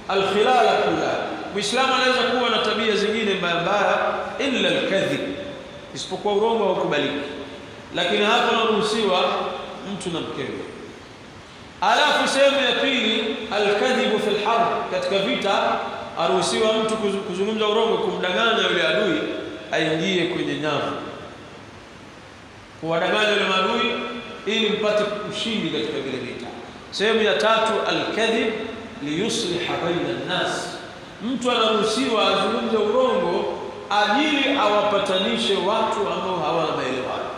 Alkhilala kullaha, Muislamu anaweza kuwa na tabia zingine mbaya mbaya, illa alkadhib, isipokuwa urongo haukubaliki. Lakini hapa anaruhusiwa mtu na mkewe. Alafu sehemu ya pili, alkadhibu fil harb, katika vita aruhusiwa mtu kuzungumza urongo, kumdanganya yule adui aingie kwenye nyavu, kuwadanganya yule maadui ili mpate ushindi katika vile vita. Sehemu ya tatu, alkadhib liyusliha baina an-nas, mtu anaruhusiwa azungumze urongo ajili awapatanishe watu ambao hawana maelewano.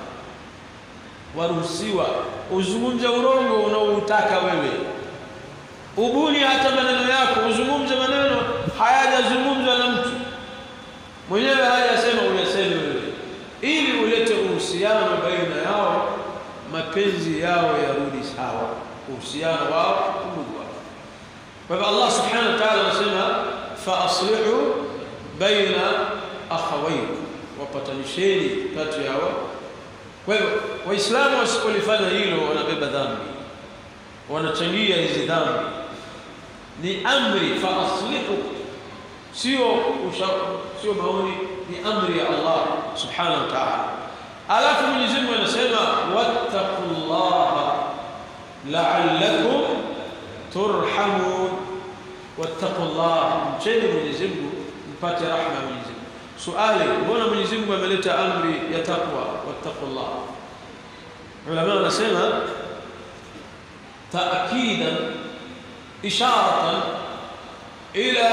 Waruhusiwa uzungumze urongo unaoutaka wewe, ubuni hata maneno yako, uzungumze maneno hayajazungumzwa na mtu mwenyewe, hajasema, uyaseme wewe, ili ulete uhusiano baina yao, mapenzi yao yarudi sawa, uhusiano wao, udugu wao. Kwa hivyo Allah subhanahu wa ta'ala anasema fa aslihu baina akhawaykum, wapatanisheni kati yao. Kwa hivyo Waislamu wasipolifanya hilo wanabeba dhambi, wanachangia hizi dhambi. Ni amri, fa aslihu, sio maoni, ni amri ya Allah subhanahu wa ta'ala. Alafu Mwenyezi Mungu anasema wattaqullaha la'allakum turhamun. Wattaqullah, mcheni Mwenyezi Mungu mpate rahma ya Mwenyezi Mungu. Suali, mbona Mwenyezi Mungu ameleta amri ya taqwa, wattaqullah? Ulama wanasema taakidan isharatan ila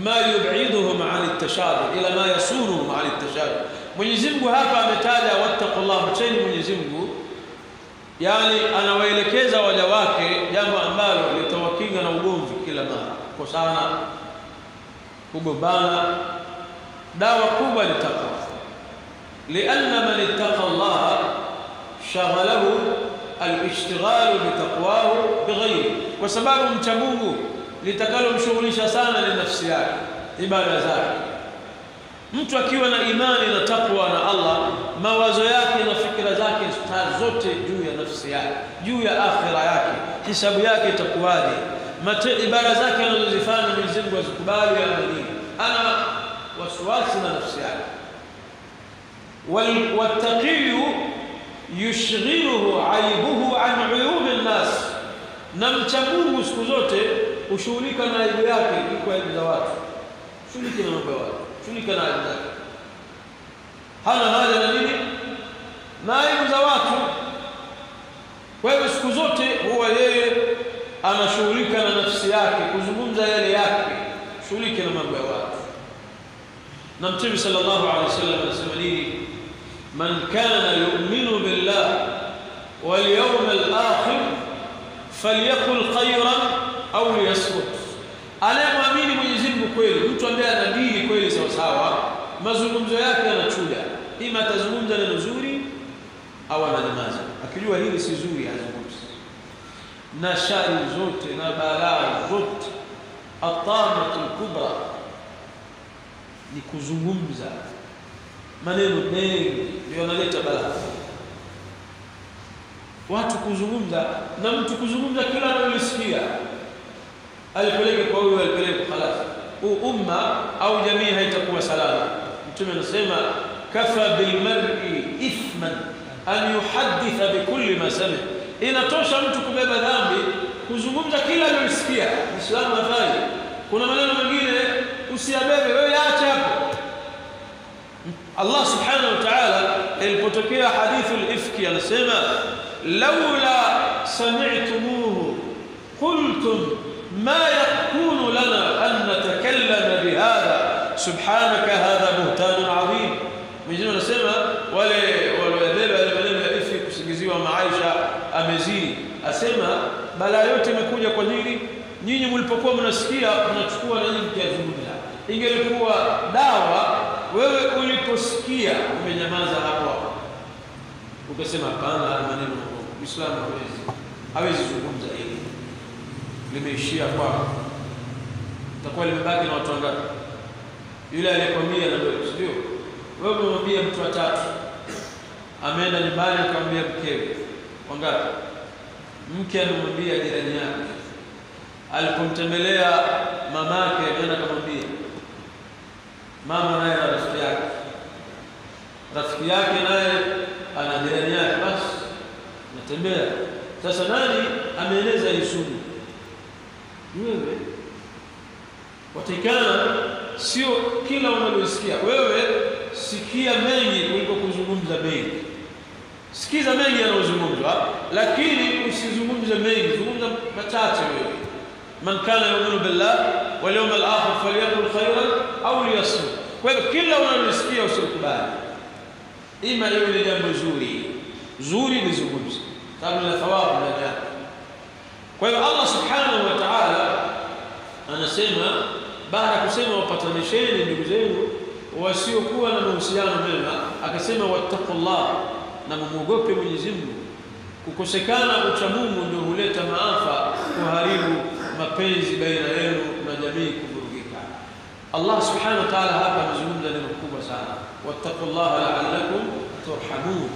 ma yub'iduhum 'an at-tashabuh, ila ma yasuruhum 'an at-tashabuh. Mwenyezi Mungu hapa ametaja wattaqullah, mcheni Mwenyezi Mungu, yani anawaelekeza waja wake jambo ambalo litawakinga na ugomvi kila mara, kukosana, kugombana. Dawa kubwa ni taqwa, lianna man ittaqa Allah shaghalahu al-ishtighalu bitaqwahu bighayri, kwa sababu mcha Mungu litakalomshughulisha sana ni nafsi yake, ibada zake. Mtu akiwa na imani na takwa na Allah, mawazo yake na fikra zake zote juu ya nafsi yake, juu ya akhira yake, hisabu yake itakuwaje, ibada zake anazozifanya Mwenyezi Mungu azikubali ama nini, ana wasiwasi na nafsi yake. Wattaqiyu yushghiluhu aibuhu an uyubi nnas, na mcha Mungu siku zote hushughulika na aibu yake kuliko aibu za watu. Shughulika na mambo ya watu, shughulika na aibu zake, hana haja na nini na aibu za watu. Kwa hivyo siku zote huwa yeye anashughulika na nafsi yake, kuzungumza yale yake, shughulika na mambo ya watu. Na Mtume sallallahu alaihi wasallam anasema nini? Man kana yu'minu billah wal yawmil akhir falyaqul khayran au liyasmut. Anayemwamini Mwenyezi Mungu kweli, mtu ambaye ana dini kweli sawa sawa, mazungumzo yake yanachuja, ima atazungumza neno zuri au ananyamaza. Akijua hili si zuri azungumze. Na shari zote na balaa zote, atamatul kubra ni kuzungumza maneno mengi, ndio yanaleta balaa. Watu kuzungumza, na mtu kuzungumza kila analosikia alipeleke kwa huyu, alipeleke khalas, huu umma au jamii haitakuwa salama. Mtume anasema kafa bilmar'i ithman an yuhadditha bikulli ma sami, inatosha mtu kubeba dhambi kuzungumza kila alilosikia. Muislamu hafai. Kuna maneno mengine usiyabebe wewe, acha hapo. Allah subhanahu wa ta'ala ilipotokea hadithu al-ifki anasema laula sami'tumuhu qultum ma yakunu lana an natakallama bihadha subhanaka hadha buhtanun adhim. Mwenyezi Mungu anasema wale waliobeba yale maneno ya ifki kusingiziwa Maisha amezini, asema balaa yote imekuja kwa nini? Nyinyi mlipokuwa mnasikia mnachukua na nyinyi mkiyazungumza. Ingelikuwa dawa, wewe uliposikia umenyamaza hapo hapo, ukasema hapana, haya maneno Muislamu hawezi zungumza hili, limeishia kwako. Itakuwa limebaki na watu wangapi? Yule aliyekwambia na wewe, sio wewe umemwambia mtu wa tatu, ameenda nyumbani akamwambia mkewe, wangapi? Mke amemwambia jirani yake, Alipomtembelea mamake, akaenda kumwambia mama, naye na rafiki yake, rafiki yake naye ana jirani yake, basi natembea. Sasa nani ameeneza hii sumu? Wewe. Watakana sio kila unalosikia wewe, sikia mengi kuliko kuzungumza mengi. Sikiza mengi yanayozungumzwa, lakini usizungumze mengi, zungumza machache wewe. Man kana yu'minu billah wal yawmil akhir falyaqul khayran au liyasmut. Kwa hivyo kila unalosikia usikubali, ima iwe ni jambo zuri zuri lizungumze, sababu ni thawabu na ajira. Kwa hiyo Allah subhanahu wa ta'ala anasema, baada kusema wapatanisheni ndugu zenu wasiokuwa na mahusiano mema, akasema wattaqullah, na mumuogope Mwenyezi Mungu. Kukosekana ucha Mungu ndio huleta maafa, kuharibu mapenzi baina yenu na jamii kuvurugika. Allah subhanahu wa ta'ala hapa amezungumza neno kubwa sana, wattaqullaha la'allakum turhamun.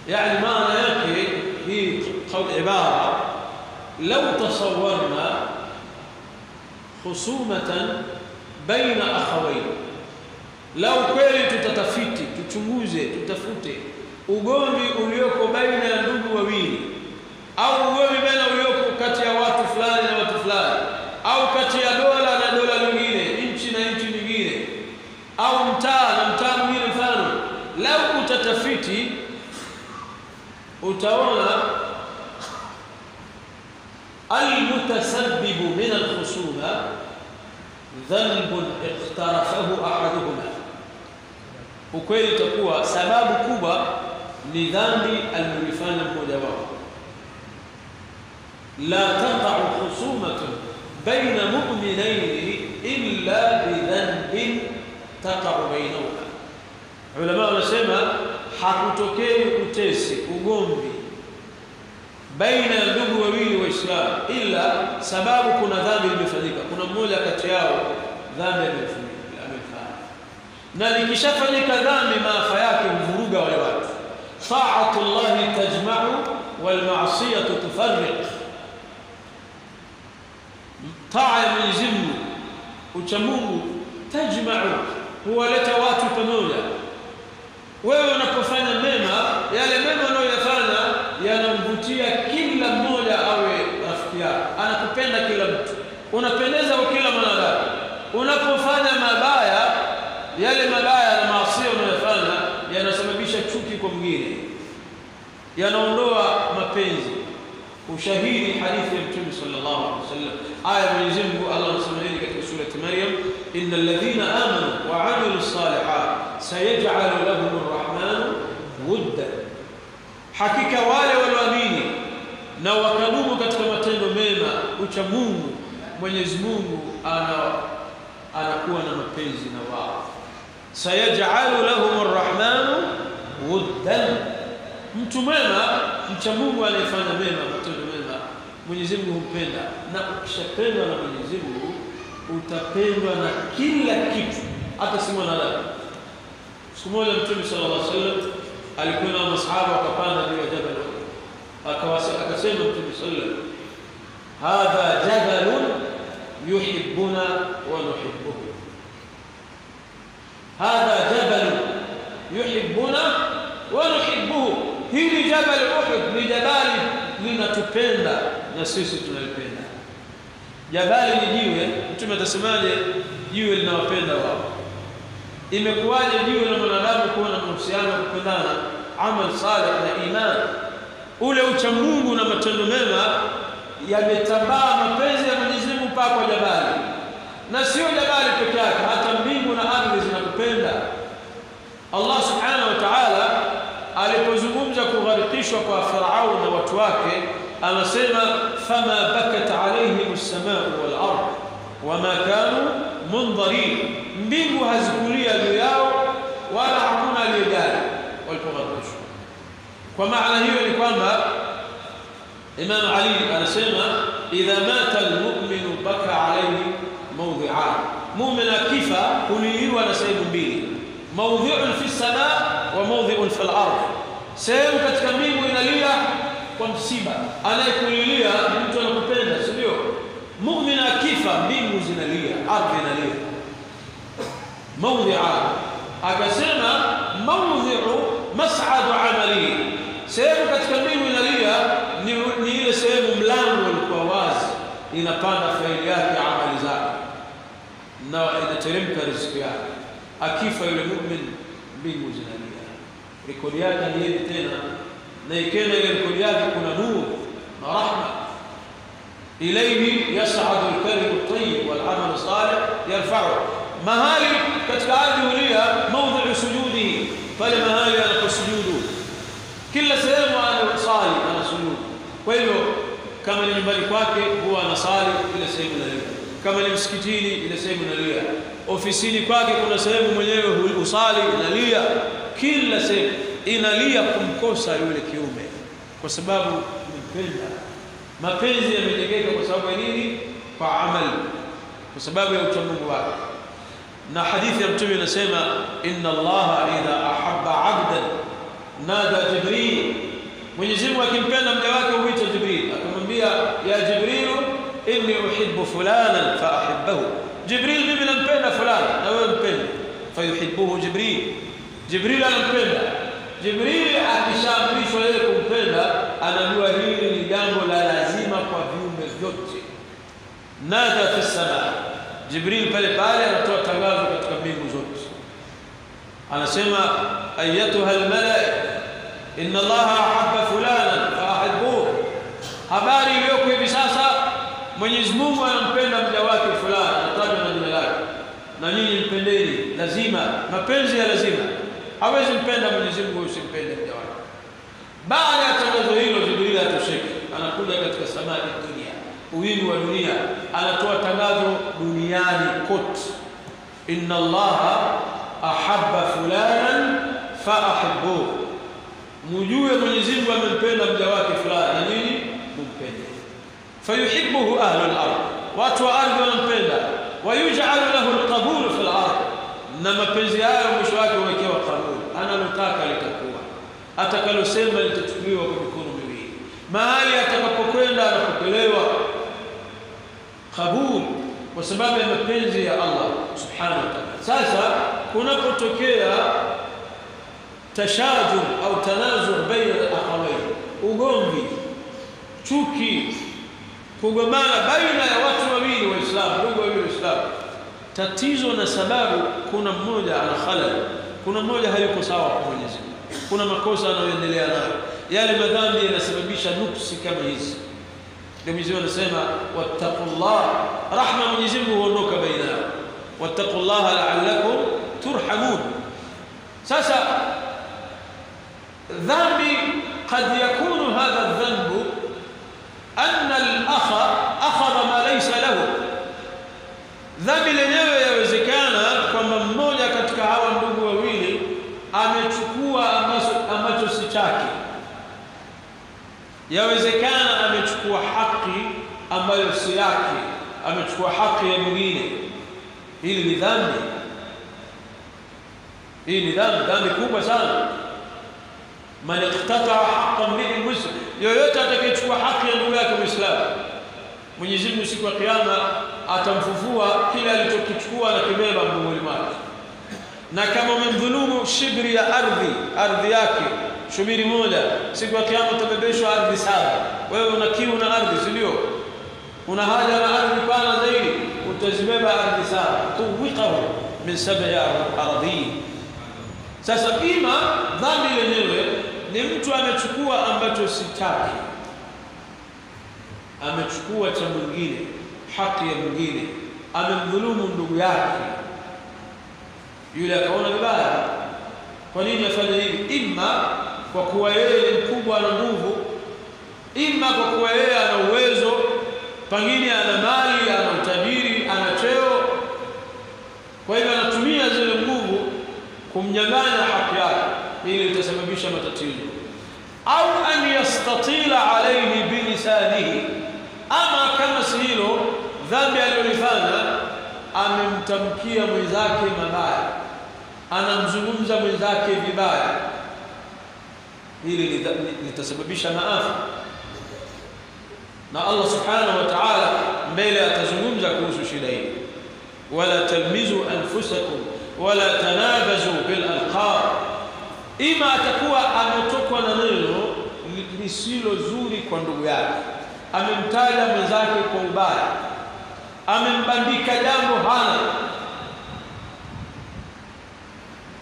Yani maana yake hii ibara, law tasawwarna khusumatan baina akhawayn, lau kweli tutatafiti, tuchunguze, tutafute ugomvi ulioko baina ya ndugu wawili, au ugomvi baina ulioko kati ya watu fulani na watu fulani, au kati ya dola na dola nyingine, nchi na nchi nyingine, au mtaa na mtaa mwingine mfano, lau utatafiti utaona almutasabbibu min alkhusuma dhanbun iqtarafahu ahaduhuma, ukweli itakuwa sababu kubwa ni dhambi aliyofanya mmoja wao. La taqa'u khusumatun baina mu'minaini illa bidhanbin taqa'u bainahuma. Ulama wanasema hakutokei utesi, ugomvi baina ya ndugu wawili Waislamu ila sababu kuna dhambi limefanyika, kuna mmoja kati yao dhambi amefanya, na likishafanyika dhambi maafa yake huvuruga wale watu. Ta'atullahi tajma'u wal ma'siyatu tufarriq. Taa ya Mwenyezi Mungu, ucha Mungu, tajma'u, huwaleta watu pamoja. Wewe unapofanya mema, yale mema unayoyafanya yanamvutia kila mmoja awe rafiki yako, anakupenda kila mtu, unapendeza kwa kila mwanadamu. Unapofanya mabaya, yale mabaya na maasi unayofanya yanasababisha chuki kwa mwingine, yanaondoa mapenzi. Ushahidi hadithi ya Mtume sallallahu alaihi wasallam, aya Mwenyezi Mungu Allah anasema nini katika sura Maryam? Innal ladhina amanu wa amilus salihat sayaj'alu lahum arrahmanu wudda, hakika wale walioamini na wakadumu katika matendo mema, ucha Mungu, Mwenyezi Mungu anakuwa na mapenzi na wao. Sayaj'alu lahum arrahmanu wuddan. Mtu mwema, mcha Mungu anayefanya mema, matendo mema, Mwenyezi Mungu humpenda, na ukishapendwa na Mwenyezi Mungu utapendwa na kila kitu, hata si mwanadamu. Siku moja Mtume sallallahu alaihi wasallam alikuwa na masahaba wakapanda juu ya jabal, akasema Mtume sallallahu alaihi wasallam, hadha jabalun yuhibbuna wa nuhibbuhu, hadha jabalun yuhibbuna wa nuhibbuhu, hili jabal Uhud ni jabali linatupenda na sisi tunalipenda. Jabali ni jiwe, Mtume atasemaje? Jiwe linawapenda wao. Imekuwaje jiwe na mwanadamu kuwa na mahusiano ya kupendana? Amal salih na iman, ule ucha Mungu na matendo mema yametambaa mapenzi ya Mwenyezi Mungu mpaka kwa jabali. Na sio jabali peke yake, hata mbingu na ardhi zinakupenda. Allah subhanahu wa ta'ala alipozungumza kugharikishwa kwa Farao na watu wake, anasema fama bakat alayhim as-samaa wal ard wama kanu mundharin, mbingu hazikulia juu yao wala hakuna aliyejali walipogharikishwa. Kwa maana hiyo ni kwamba Imam Ali anasema idha mata al-mu'minu baka alayhi mawdhi'an, mu'min akifa huliliwa na sehemu mbili, mawdhi'un fi as-samaa wa mawdhi'un fi al-ard. Sehemu katika mbingu inalia kwa msiba, anayekulilia mtu anakupenda, si ndio? Mu'min Mawdhi'a, akasema mawdhi'u mas'adu amalihi, sehemu katika mbingu inalia ni ile sehemu mlango ulikuwa wazi, inapanda faili yake, amali zake, na inateremka riziki yake. Akifa yule mu'min, mbingu zinalia, rekodi yake haiendi tena, na ikienda ile rekodi yake kuna nuru na rahma. Ilayhi yas'adu al-kalimu at-tayyib wal-'amalu salih yarfa'u. Mahali katika ardhi ulia mawdhi'u sujudihi, pale mahali anaposujudu, kila sehemu anasali, anasujudu. Kwa hivyo kama ni nyumbani kwake huwa anasali, ile sehemu inalia. Kama ni msikitini, ile sehemu inalia. Ofisini kwake kuna sehemu mwenyewe usali, inalia. Kila sehemu inalia kumkosa yule kiume, kwa sababu mpenda. Mapenzi yamejengeka kwa sababu ya nini? Kwa amali, kwa sababu ya uchamungu wake. Na hadithi ya Mtume inasema inna Allaha idha ahabba 'abdan nada Jibril, Mwenyezi Mungu akimpenda mja wake huita Jibril akamwambia, ya Jibril inni uhibbu fulanan fa ahibbahu, Jibril mimi nampenda fulani na wewe mpende. Fayuhibbuhu Jibril, Jibril anampenda. Jibril akishaamrishwa yeye kumpenda, anajua hili ni jambo la lazima kwa viumbe vyote. Nada fi sama, Jibril pale pale anatoa tangazo katika mbingu zote, anasema ayatuha almalaika inna Allaha ahabba fulanan fa ahibbuhu, habari iliyoko hivi sasa Mwenyezi Mungu anampenda mja wake fulani, anatajwa na jina lake, na nyinyi mpendeni. Lazima, mapenzi ya lazima. Hawezi mpenda Mwenyezi Mungu usimpende mja wake. Baada ya tangazo hilo, Jibril atosheki, anakuja katika samai dunia, uwingu wa dunia, anatoa tangazo duniani kote, inna Allaha ahabba fulanan fa ahibbuhu, mjue Mwenyezi Mungu amempenda mja wake fulani, na nyinyi mumpende. Fayuhibbuhu ahlu al-ard, watu wa ardhi wanampenda. Wayuj'alu lahu al-qabulu fi al-ard, na mapenzi hayo mwisho wake huwekewa kabuli, analotaka litakuwa, atakalosema litachukuliwa kwa mikono miwili, mahali atakapokwenda anapokelewa kabul, kwa sababu ya mapenzi ya Allah subhanahu wa ta'ala. Sasa kunapotokea tashajur au tanazur baina al-akhawain, ugomvi, chuki, kugombana baina ya watu wawili Waislamu, ndugu wawili Waislamu, tatizo na sababu, kuna mmoja ana khalal, kuna mmoja hayuko sawa kwa Mwenyezi Mungu, kuna makosa anayoendelea nayo, yale madhambi yanasababisha nuksi kama hizi. Ndio Mwenyezi Mungu anasema wattaqullah, rahma Mwenyezi Mungu huondoka baina yao, wattaqullaha la'allakum turhamun. Sasa dhambi, qad yakunu hadha adh-dhanbu anna al-akha akhadha ma laysa lahu, dhambi lenyewe yawezekana kwamba mmoja katika hawa ndugu wawili amechukua ambacho si chake, yawezekana amechukua haki ambayo si yake, amechukua haki ya mwingine. Hili ni dhambi, hii ni dhambi, dhambi kubwa sana. Man iqtata'a haqqa mri'in muslim, yoyote atakayechukua haki ya ndugu yake Muislamu, Mwenyezi Mungu siku ya Kiyama atamfufua kile alichokichukua na kibeba mgongoni mwake. Na kama umemdhulumu shibri ya ardhi, ardhi yake shubiri moja, siku ya Kiyama utabebeshwa ardhi 7. Wewe una kiu na ardhi, si ndio? Una haja na ardhi pana zaidi, utazibeba ardhi 7. Tuwiqahu min sab'i aradhin. Sasa ima dhambi lenyewe ni mtu amechukua ambacho si chake, amechukua cha mwingine, haki ya mwingine, amemdhulumu ndugu yake, yule akaona vibaya. Kwa nini afanye hivi? Ima kwa kuwa yeye ni mkubwa, ana nguvu, ima kwa kuwa yeye ana uwezo, pengine ana mali, ana utajiri, ana cheo, kwa hivyo anatumia zile nguvu kumnyang'anya haki yake, ili itasababisha matatizo. Au an yastatila alayhi bilisanihi, ama kama si hilo, dhambi aliyolifanya amemtamkia mwenzake mabaya, anamzungumza mwenzake vibaya, hili litasababisha maafa. Na Allah subhanahu wa ta'ala mbele atazungumza kuhusu shida hii, wala talmizu anfusakum wala tanabazu bil alqab. Ima atakuwa ametokwa na neno lisilo zuri kwa ndugu yake, amemtaja mwenzake kwa ubaya, amembandika jambo hana,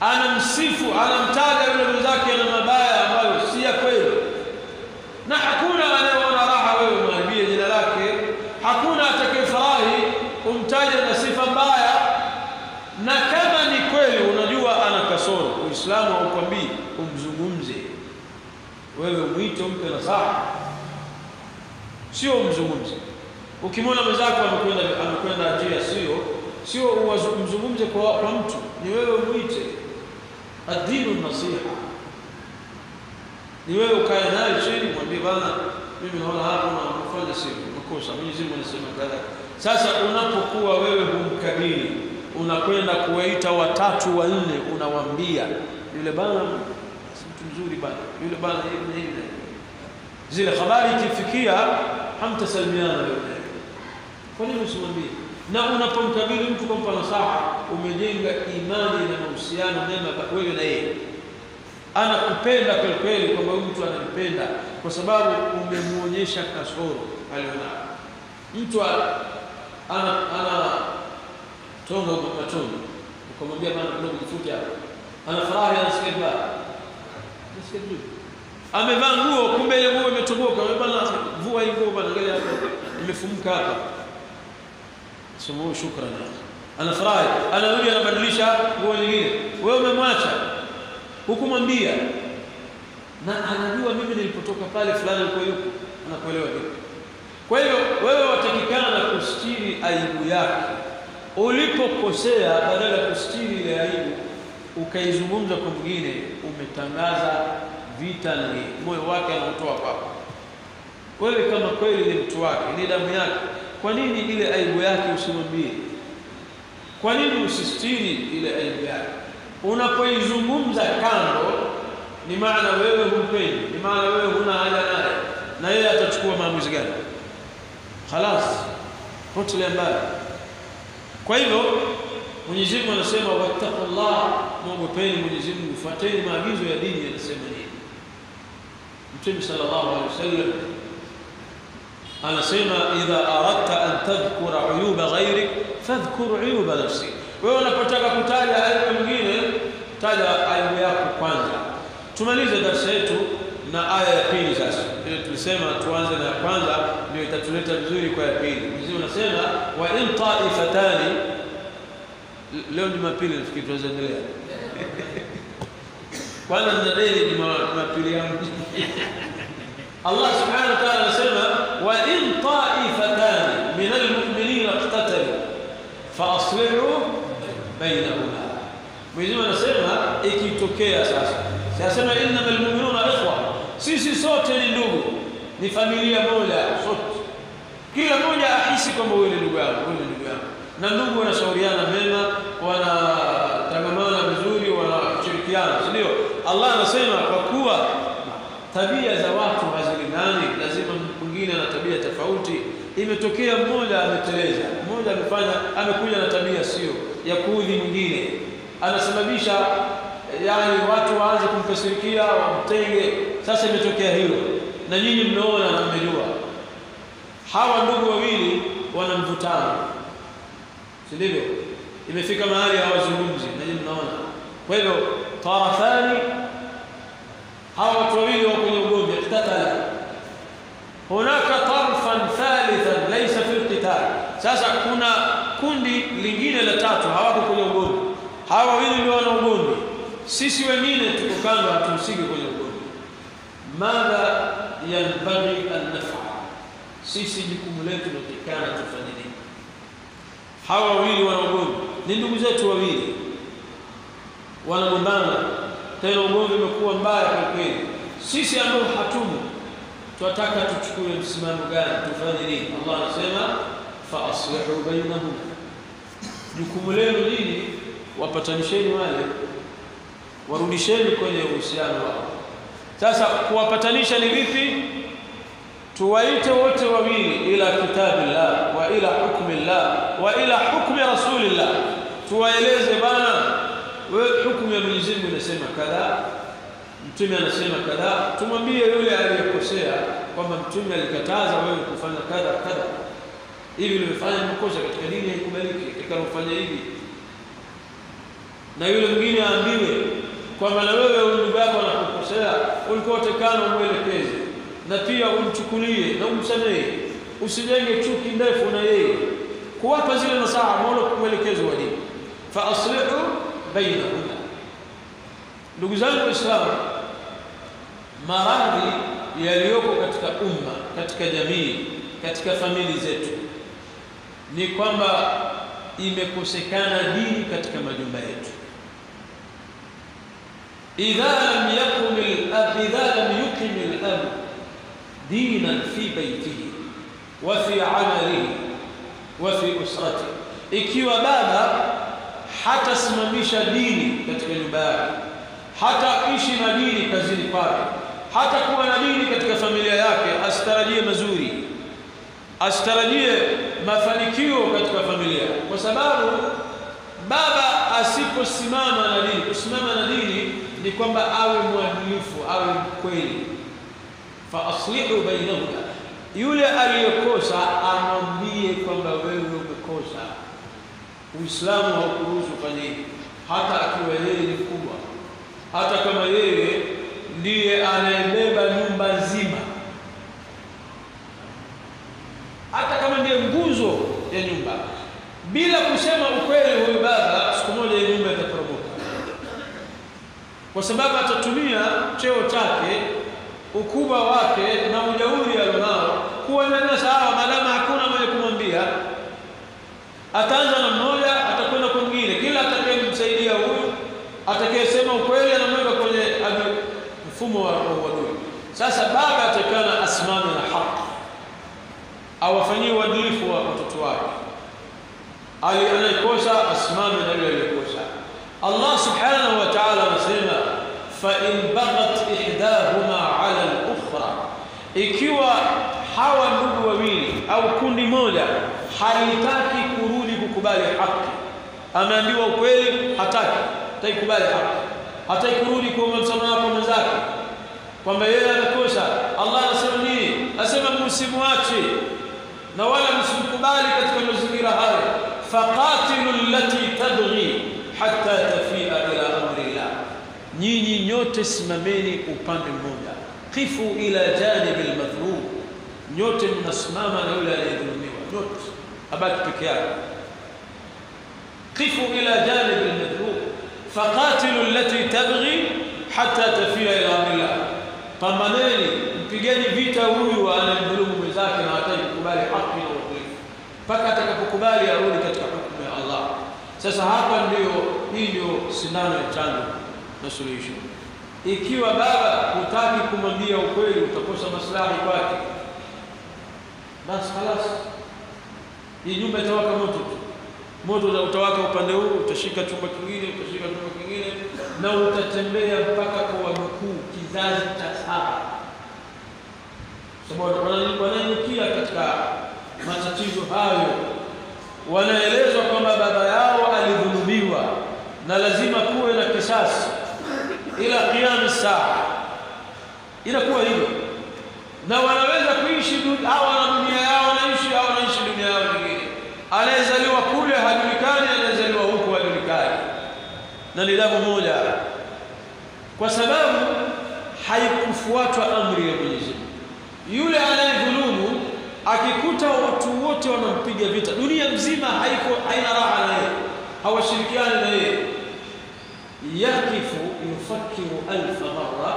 anamsifu, anamtaja yule mwenzake na mabaya ambayo si ya kweli, na hakuna anayeona raha wewe mwambie jina lake, hakuna atakayefurahi umtaje na sifa mbaya. Na kama ni kweli unajua ana kasoro, Uislamu haukwambii umzungumze. Wewe mwite, umpe nasaha, sio umzungumze. Ukimwona mwenzako amekwenda njia sio umzungumze kwa mtu, ni wewe mwite. Adinu nasiha, ni wewe ukae naye chini, mwambie bana, mimi naona hapo unafanya sio makosa, Mwenyezi Mungu anasema kadha. Sasa unapokuwa wewe humkabili, unakwenda kuwaita watatu wanne, unawaambia yule bana si mtu mzuri bana, yule bana hivi na hivi. Zile habari ikifikia hamtasalimiana wewe. Kwa nini usimwambie? Na unapomkabili mtu kumpa nasaha, umejenga imani na mahusiano mema wewe na yeye. Anakupenda kweli kweli, kwamba huyu mtu ananipenda kwa sababu umemuonyesha kasoro alionayo. Mtu ana tonga kwa matongo, ukamwambia bana kidogo jifute hapo, anafurahi, anasikia vibaya, anasikia vizuri. Amevaa nguo, kumbe ile nguo imetoboka, bana vua hii nguo bana, angalia hapa imefumuka hapa, sema shukrani, anafurahi, anarudi anabadilisha nguo nyingine. Wewe umemwacha hukumwambia, na anajua mimi nilipotoka pale fulani alikuwa yuko, anakuelewa vipi. Kwa hiyo wewe watakikana kustiri aibu yake. Ulipokosea, badala ya kustiri ile aibu ukaizungumza kwa mwingine, umetangaza vita na moyo wake anautoa kwako. Wewe kama kweli ni mtu wake, ni damu yake, kwa nini ile aibu yake usimwambie? Kwa nini usistiri ile aibu yake? Unapoizungumza kando, ni maana wewe humpendi, ni maana wewe huna haja naye, na yeye atachukua maamuzi gani? Khalas, potelea mbali. Kwa hivyo Mwenyezi Mungu anasema wattaqullah, muogopeni Mwenyezi Mungu, fuateni maagizo ya dini yanasema nini. Mtume sallallahu alaihi wasallam anasema idha aradta an tadhkura uyuba ghayrik fadhkur uyuba nafsik. Wewe unapotaka kutaja aibu mwingine, taja aibu yako kwanza. Tumalize darasa yetu na aya ya pili sasa. Ile tulisema tuanze na ya kwanza ndio itatuleta vizuri kwa ya pili. Mwenyezi Mungu anasema wa in ta'ifatani. Leo Jumapili nafikiri tunaendelea. Kwanza nina deni Jumapili yangu. Allah subhanahu wa ta'ala anasema wa in ta'ifatani min almu'minina iqtatalu fa aslihu bainahuma. Mwenyezi Mungu anasema ikitokea sasa, sasema innamal mu'minuna ikhwa, sisi sote ni ndugu, ni familia moja sote. Kila mmoja ahisi kwamba huyu ni ndugu yangu, huyu ni ndugu yangu. Na ndugu wanashauriana mema, wanatangamana vizuri, wanashirikiana, si ndio? Allah anasema kwa kuwa tabia za watu hazilingani, lazima mwingine ana tabia tofauti. Imetokea mmoja ameteleza, mmoja amefanya, amekuja na tabia sio ya kuudhi mwingine, anasababisha yani watu waanze kumkasirikia, wamtenge. Sasa imetokea hilo, na nyinyi mmeona na mmejua hawa ndugu wawili wana mvutano, si ndivyo? Imefika mahali hawazungumzi, na nyinyi mnaona. Kwa hivyo tarafani, hawa watu wawili wako kwenye ugomvi, iqtatala hunaka tarfan thalithan laysa fi alqital. Sasa kuna kundi lingine la tatu hawako kwenye ugomvi, hawa wawili ndio wana ugomvi, sisi wengine tuko kando, hatuhusiki kwenye ugomvi. Madha yanbaghi an naf'al, sisi jukumu letu tunatakana tufanye nini? Hawa wawili wana ugomvi, ni ndugu zetu wawili wanagombana, tena ugomvi umekuwa mbaya kwa kweli. Sisi ambao hatumo tunataka tuchukue msimamo gani, tufanye nini? Allah anasema fa aslihu bainahum, jukumu lenu nini? Wapatanisheni wale, warudisheni kwenye uhusiano wao. Sasa kuwapatanisha ni vipi? Tuwaite wote wawili ila kitabillah wa ila hukmillah wa ila hukmi rasulillah. Tuwaeleze bana, wewe hukumu ya Mwenyezi Mungu inasema kadha, Mtume anasema kadha. Tumwambie yule aliyekosea kwamba Mtume alikataza wewe kufanya kadha kadha, hivi ulivyofanya ni makosa katika dini, haikubaliki, katika kufanya hivi. Na yule mwingine aambiwe kwamba na wewe ndugu yako anakukosea, ulikuwa utekana umwelekeze na pia umchukulie na umsamehe, usijenge chuki ndefu na yeye. Kuwapa zile nasaha mola kumwelekezo wa dini, fa aslihu bainahuma. Ndugu zangu Waislamu, maradhi yaliyoko katika umma, katika jamii, katika famili zetu ni kwamba imekosekana dini katika majumba yetu. Idha lam yakum al-ab, idha lam yuqim al-ab dinan fi baytihi wa fi amalihi wa fi usratihi, ikiwa baba hatasimamisha dini katika nyumba yake, hata ishi na dini kazini kwake, hata kuwa na dini katika familia yake, asitarajie mazuri, asitarajie mafanikio katika familia. Kwa sababu baba asiposimama na dini, kusimama na dini ni kwamba awe mwadilifu, awe mkweli. Fa aslihu bainahuma, yule aliyekosa amwambie kwamba wewe umekosa, Uislamu haukuruhusu kufanya hivi, hata akiwa yeye ni mkubwa, hata kama yeye ndiye anayebeba nyumba nzima, hata kama ndiye nguzo ya nyumba. Bila kusema ukweli huyu baba, siku moja hii nyumba itaporomoka, kwa sababu atatumia cheo chake, ukubwa wake na ujauri alionao kuwanyanyasa hawa, maadamu hakuna mwenye kumwambia. Ataanza na mmoja, atakwenda kwa mwingine, kila atakayemsaidia huyu, atakayesema ukweli anamweka kwenye mfumo wa uadui. Sasa baba atakana asimame na haki, awafanyie uadilifu wa watoto wake. Ali anayekosa asimame na yule aliyekosa. Allah subhanahu wa ta'ala anasema fa in baghat ihdahuma ala al-ukhra, ikiwa hawa ndugu wawili au kundi moja halitaki kurudi kukubali haki, ameambiwa ukweli hataki, hataikubali haki, hataki kurudi kuomba msamaha kwa mwenzake kwamba yeye amekosa. Allah anasema nini? Anasema msimuache na wala msimkubali katika mazingira hayo. Faqatilu allati tabghi hatta tafia ila amri Allah, nyinyi nyote simameni upande mmoja, qifu ila janibi almadhlum, nyote mnasimama na yule aliyedhulumiwa, nyote abaki peke yake. Qifu ila janibi almadhlum faqatilu allati tabghi hatta tafia ila amri Allah, pambaneni, mpigeni vita huyu anayemdhulumu mwenzake na hataki kukubali haki na uadilifu mpaka atakapokubali arudi katika hukumu ya Allah. Sasa hapa ndio, hii ndio sindano ya chanjo na suluhisho. Ikiwa baba hutaki kumwambia ukweli, utakosa maslahi kwake, basi خلاص, hii nyumba itawaka moto tu. Moto utawaka upande huu, utashika chumba kingine, utashika chumba kingine, na utatembea mpaka kwa wajukuu, kizazi cha saba. Sababu wanainukia katika matatizo hayo, wanaelezwa kwamba baba yao alidhulumiwa na lazima kuwe na kisasi ila qiyam saa. Inakuwa hivyo, na wanaweza kuishi hawa na dunia yao wanaishi, au wanaishi dunia yao nyingine. Anayezaliwa kule hajulikani, anayezaliwa huku hajulikani, na ni damu moja, kwa sababu haikufuatwa amri ya Mwenyezi Mungu. Yule anayedhulumu akikuta watu wote wanampiga vita, dunia mzima haiko, haina raha na yeye, hawashirikiani na yeye, yakifu yufakiru alfa marra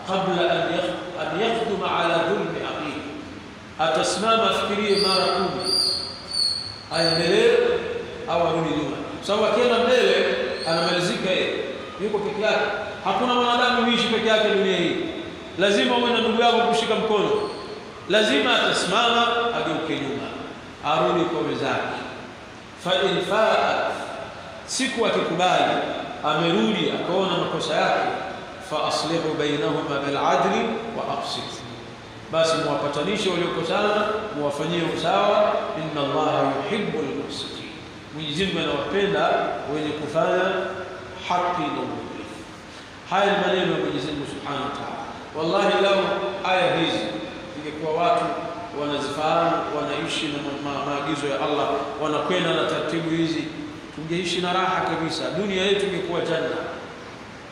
qabla an yakhduma ala dhulmi akhihi, atasimama afikirie mara 10 aendelee au arudi nyuma, sababu akienda mbele anamalizika yeye, yuko peke yake. Hakuna mwanadamu huishi peke yake dunia hii, lazima uwe na ndugu yako kushika mkono. Lazima atasimama ageuke nyuma, arudi kwa wenzake. Fa in faat, siku akikubali amerudi akaona makosa yake, fa aslihu bainahuma bil adli wa aqsit, basi muwapatanishe waliokosana, muwafanyie usawa. Inna Allaha yuhibbul muqsitin, Mwenyezi Mungu anawapenda wenye kufanya haki na uadilifu. Haya ni maneno ya Mwenyezi Mungu Subhanahu wa Ta'ala. Wallahi lau aya hizi ingekuwa watu wanazifahamu, wanaishi na maagizo ya Allah, wanakwenda na taratibu hizi, tungeishi na raha kabisa. Dunia yetu ingekuwa janna,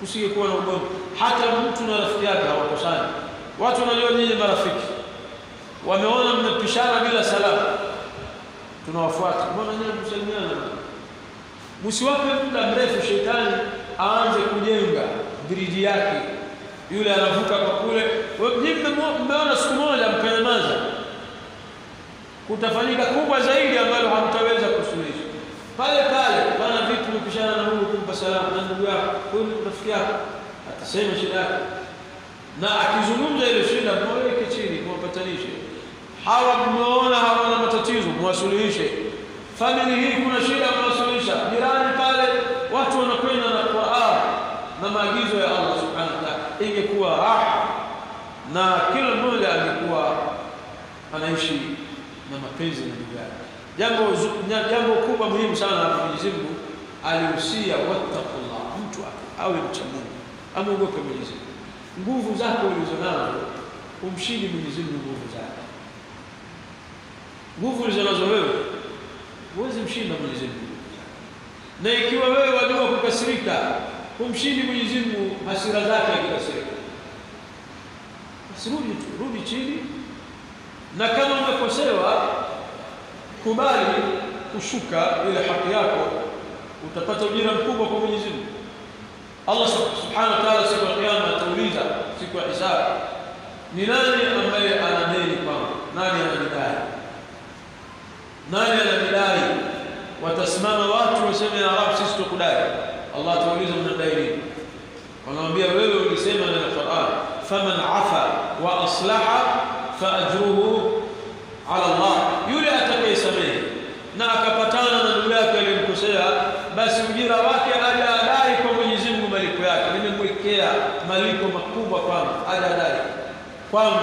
usingekuwa na ugomvi. Hata mtu na rafiki yake hawakosani. Watu wanajua nyinyi marafiki, wameona mmepishana bila salamu, tunawafuata. Mbona nyinyi msalimiana? Msiwape muda mrefu shetani aanze kujenga briji yake. Yule anavuka kwa kule. Nyinyi mmeona siku moja mkanyamaza, kutafanyika kubwa zaidi ambalo hamtaweza kusuluhisha. Pale pale bana, vipi umepishana na huyu kumpa salamu na ndugu yako, huyu rafiki yako, atasema shida yake, na akizungumza ile shida mweke chini, mwapatanishe. Hawa mmeona hawana matatizo, mwasuluhishe. Family hii kuna shida, mwasuluhisha. Jirani pale, watu wanakwenda na Qur'an na maagizo ya Allah Subhanahu wa Ta'ala. Ingekuwa raha na kila mmoja angekuwa anaishi na mapenzi na ndugu yake. Jambo kubwa muhimu sana hapa, Mwenyezi Mungu alihusia wattaqullah, mtu awe mcha Mungu, amuogope Mwenyezi Mungu. Nguvu zako ulizonazo umshindi Mwenyezi Mungu nguvu zake. Nguvu ulizonazo wewe huwezi mshinda Mwenyezi Mungu. Na ikiwa wewe wajua kukasirika, kumshindi Mwenyezi Mungu hasira zake akikasirika, basi rudi tu, rudi chini. Na kama umekosewa, kubali kushuka ile haki yako, utapata ujira mkubwa kwa Mwenyezi Mungu. Allah Subhanahu wa Ta'ala siku ya Kiyama atauliza, siku ya hisabu, ni nani ambaye ana deni kwangu? Nani ananidai? Nani ananidai? Watasimama watu waseme, ya Rabb, sisi tukudai. Allah atauliza, mnadai nini? Wanamwambia, wewe ulisema ndani ya Qur'an, faman afa wa aslaha fa ajruhu ala Allah, yule atakayesamehe na akapatana na ndugu yake aliyemkosea, basi ujira wake aje adai kwa Mwenyezi Mungu malipo yake. Nimemwekea malipo makubwa kwangu, aje adai kwangu.